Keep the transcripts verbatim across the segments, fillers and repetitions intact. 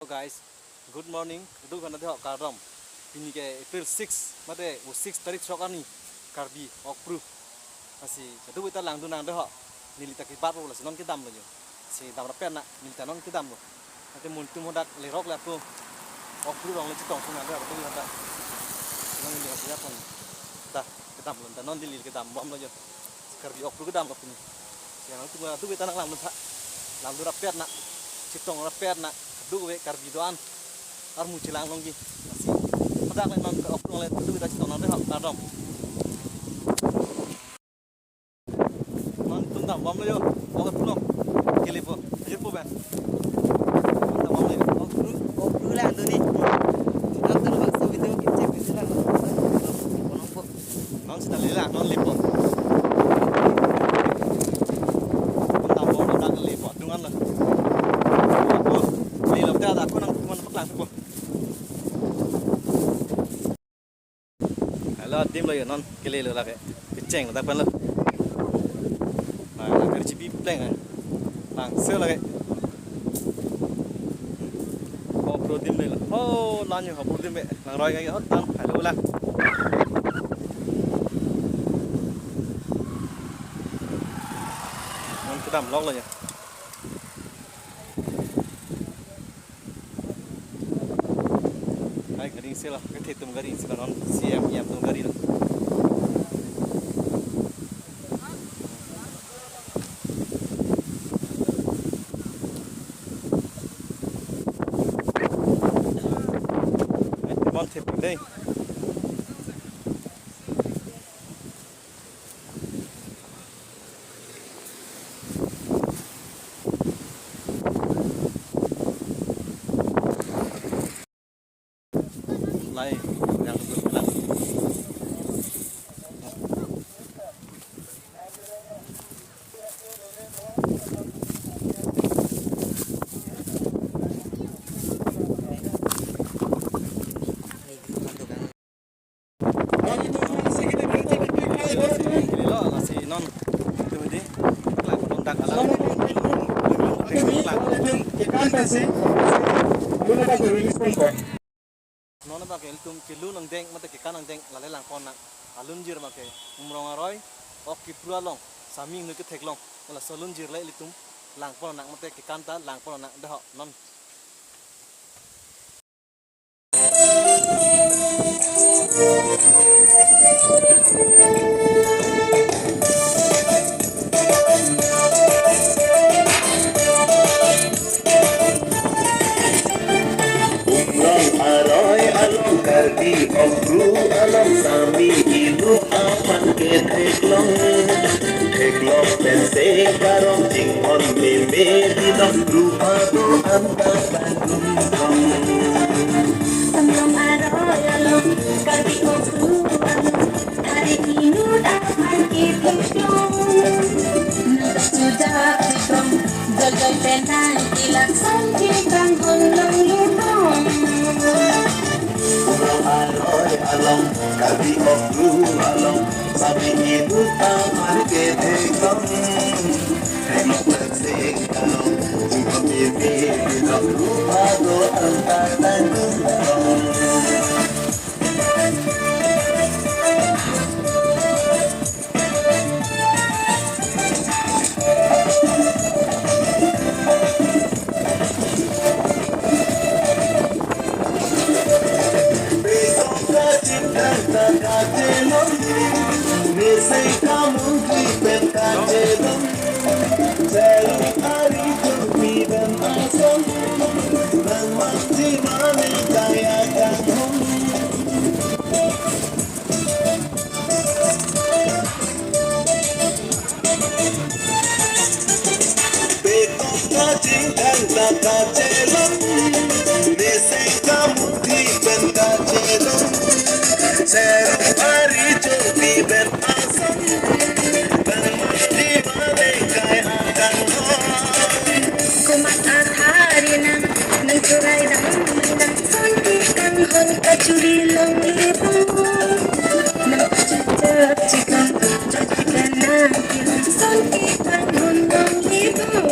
Guys, good morning. Kadokave aphan dei ho kardom. Pini ke April six, mate o six tarik throk arni, Karbi Okpru. Lasi kadokave ta langdun nang dei ho. Neli ta kebatlo, lasi non kedamlo jo. Si dam rapet na, neli ta non kedamlo. Mate munitum hadak lerok le ako Okpru along le chetong sung nang dei ho, kadokave ta. Non neli lasi aphan ta kedamlo, ta non Delhi kedambomlo jo. Karbi Okpru kedam ko pini. Ya, nangtum kadokave ta nang langdun tha. Langdun rapet na. Chetong rapet na. Kadokave Karbi do-an armu chelang longji. Lasi hadak le non ke Okpru le kadokave ta chetong nang dei ho, kardom. Non tum dambomlo jo. Okpru along kelepo. Ajirpo pen. Tum dambomlo jo. Okpru, Okpru langdun ni. Nangtum bangso video kecek kecek lang. Kono po. Non sita lila, non lepo. Tum dambomlo, dak lepo. Dungan lo. Lepo. Lilo ta ako nangtum aphan paklang po. Halo, adim lo jo, non kelelo lake. Kecheng lo dak pen lo. Ah, lake chibi pleng ah. Lang se lake. Okpru adim lo. Oh, lan jo Okpru adim be. Langroi ke hotan. Halo la. Non kedam lok lo jo. Hai, gari si lo, kethe atum gari si lo, non C M, E M atum gari lo. Hai, temon thepik dei. Lai, yang betul lah. Lilo, lasi non. Itu di. Klang, kontak alam. Klang. Kekanta si. Muna ba ke release pon ko. Non ba ke ilitum kelun angdeng, mate kekan angdeng, lale langpon nang. Alunjir ba ke Umrong aroi, ok Kipru along, Sami inut ketheklong. Laso alunjir le ilitum langpon nang, mate kekan ta langpon nang dei ho, non. Umrong aroi along, Karbi Okpru along, Sami inut aphan ketheklong. Theklong pensi parong, chinghon meme binong, rupa do-an ta langdun tong. Umrong aroi along, Karbi Okpru along, Sami inut aphan ketheklong. Nang sujak chitong, joljol penang kelak, son kekanghon longle bom. Umrong aroi along, Karbi Okpru along, Sami inut aphan ketheklong. Theklong pensi parong, chinghon meme binong, rupa do-an ta langdun tong. Komat athari nang, nang churai dam dam, son kekanghon kachuri longle bom. Nang pachechak chikang, jodi kanang kilang, son kekanghon longle bom.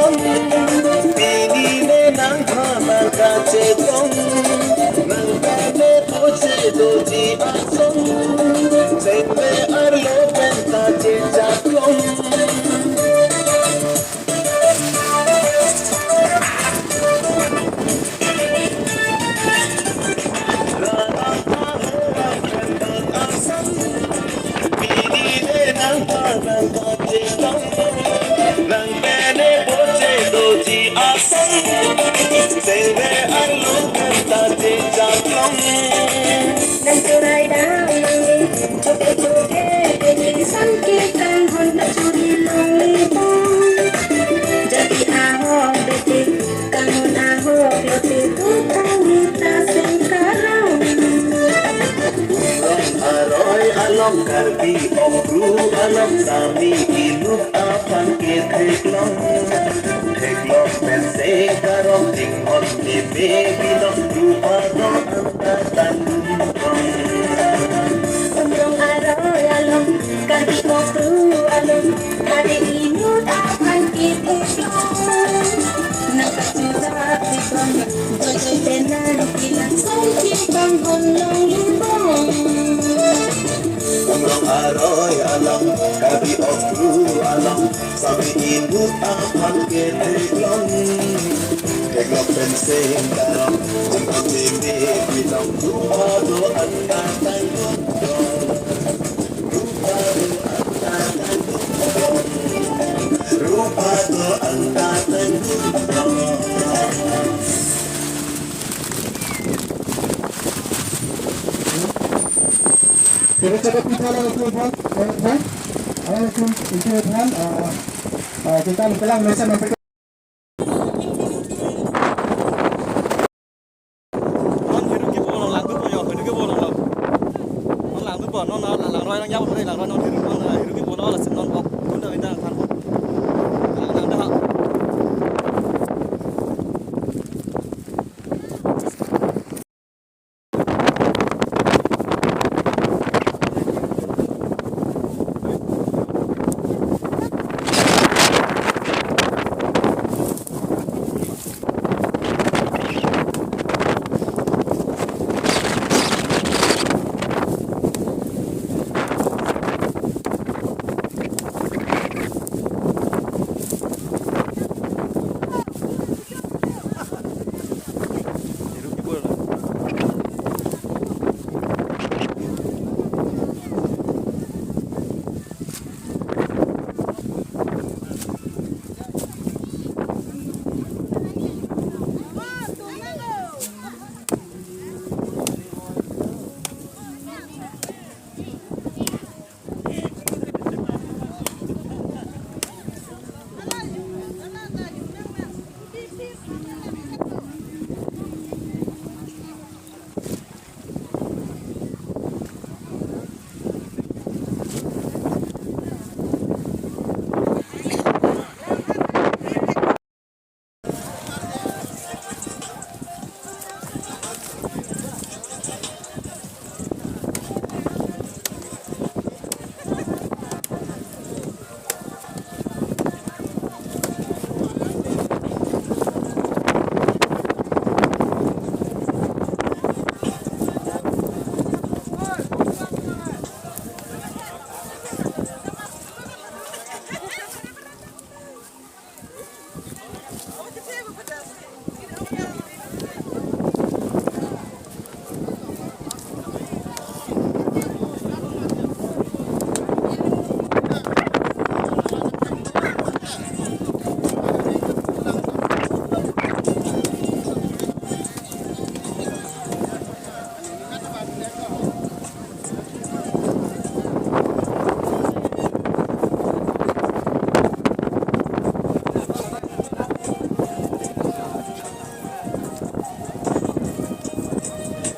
Pini ne nangphan nangkachetong, nang pene poche doji asong, sengve arlo pen ta chechaklong. Nang turai dam nang ni, choke choke, ni san ke kanghon ta churi longle bom. Jadi ahok bete, kanghon ahok lote, tu tang ni ta sengkarong. Umrong aroi along, Karbi Okru along, sami inut aphan ketheklong. Theklong pen sengkarong, inghon meme binong, rupa do anta tangdung rong. Umrong aroi along, Karbi Okru along, hari inut aphan ketheklong. Nang kachujak si bang, joi joi tenang kilang song ki bang hon longle bom. Umrong aroi along, Karbi Okru along, sami inut aphan ketheklong. Theklong pen sengkarong, inghon meme binong, rupa do anta tangdung rong. Rupa do anta tangdung rong. Rupa do anta tangdung rong. Kita coba pita lang itu, Bang. Eh, Bang. Ayo, itu, itu, Bang. Ah, ah, kita kelang mesen sampai. Non hiru kipu along langdunpo yo, hiru kipu along lo. Non langdunpo, non, non langroi nang jabo, non langroi non hiru, non hiru kipu along, lasi non ok, tunda bintang kan. Lang nang dah.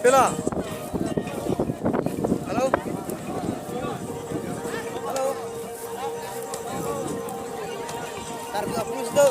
Pela. Hello. Hello. Karbi Okru do.